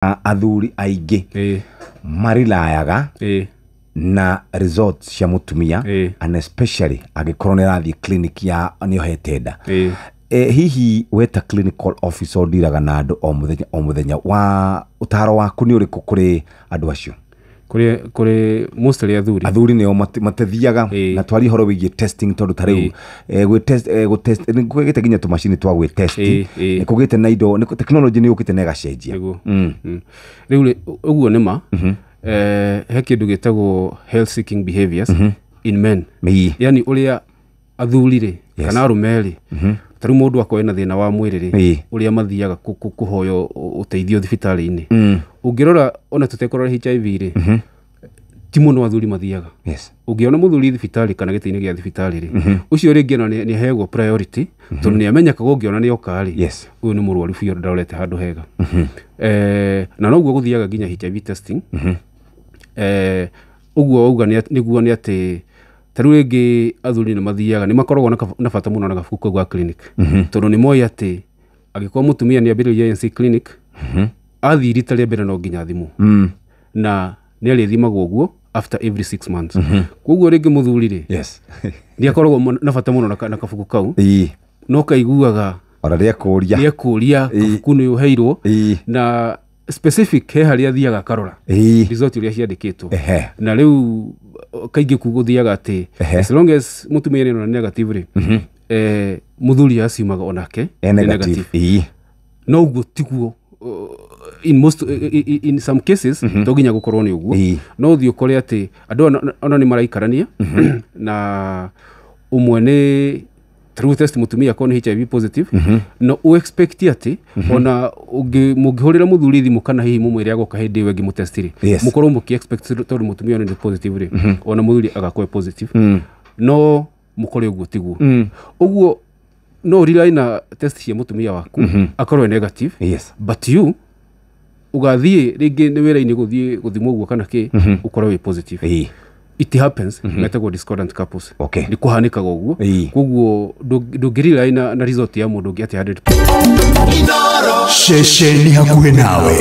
Athuri aingĩ marilayaga na results cia mũtumia, and especially angĩkorwo nĩ arathiĩ clinic ya nĩohete nda. Hihi we ta clinical officer ũndiraga na andũ o mũthenya o mũthenya, wa ũtaro waku nĩ ũrĩkũ kũrĩ andũ acio? Kũrĩ mostly athuri. Athuri nĩo matithiaga na twarie ũhoro wĩgiĩ testing, tondũ ta rĩu gwĩ test nĩ kũgĩte nginya tũmacini twa gwĩ test, nĩ kũgĩte na indo, technology nĩ yũkĩte na ĩgacenjia. Nĩguo. Rĩu rĩ, ũguo nĩ ma he kĩndũ gĩtagwo health seeking behaviors in men, yani ũrĩa athuri rĩ kana arũme rĩ, ta rĩu mũndũ akorwo ena thĩna wa mwĩrĩ rĩ, ũrĩa mathiaga kũhoya ũteithio thibitarĩ-inĩ. Ũngĩrora, ona tũtekũrora HIV rĩ, ti mũno athuri mathiaga. Ũngĩona mũthuri thibitarĩ kana gĩtĩ-inĩ gĩa thibitarĩ rĩ, ũcio rĩngĩ ona nĩ aheagwo priority, tondũ nĩ amenyekaga ũngĩona nĩ oka rĩ, ũyũ nĩ mũrwaru biũ, ndarorete handũ hega. Na noguo gũthiaga nginya HIV testing. Ũguo wauga nĩguo nĩ atĩ ta rĩu rĩngĩ athuri nĩ mathiaga, nĩ makoragwo na bata mũno na gabuku kau ga clinic, tondũ nĩ moĩ atĩ angĩkorwo mũtumia nĩ ambĩrĩria ANC clinic, athiĩ rita rĩa mbere no nginya athimwo, na nĩ arĩthimagwo ũguo after every 6 months. Koguo rĩngĩ mũthuri rĩ, nĩ akoragwo na bata mũno na kabuku kau, no kaiguaga ona rĩekũria. Nĩekũria kabuku nĩ ũheirwo na specific he harĩa athiaga akarora result iria ciandĩkĩtwo. Na rĩu kaingĩ kuu gũthiaga atĩ as long as mũtumia nĩ negative rĩ, mũthuri aciumaga onake e nĩ negative. No ũguo tiguo, in most in some cases to nginya gũkorwo nĩ ũguo. No ũthiĩ ũkore atĩ andũ ona nĩ maraikarania na ũmwe nĩ through test mũtumia akorwo nĩ HIV positive, no ũexpect atĩ ona mũngĩhũrĩra mũthuri thimũ kana hihi mũmwĩre agoka hĩndĩ ĩyo ĩngĩ mũtest rĩ, mũkorwo mũkĩ expect tondũ mũtumia ũyũ nĩ positive rĩ, ona mũthuri agakorwo e positive, no mũkore ũguo tiguo. Ũguo no ũrely na test cia mũtumia waku akorwo e negative, but you ũgathiĩ rĩngĩ nĩ wĩra-inĩ gũthiĩ gũthimwo ũguo kana kĩ, ũkorwo wĩ positive. It happens, metagwo discordant couples. Nĩ kũhanĩkaga ũguo. Koguo ndũngĩrely na result ya mũndũ ũngĩ atĩ 100. Ceceni hakuhĩ nawe.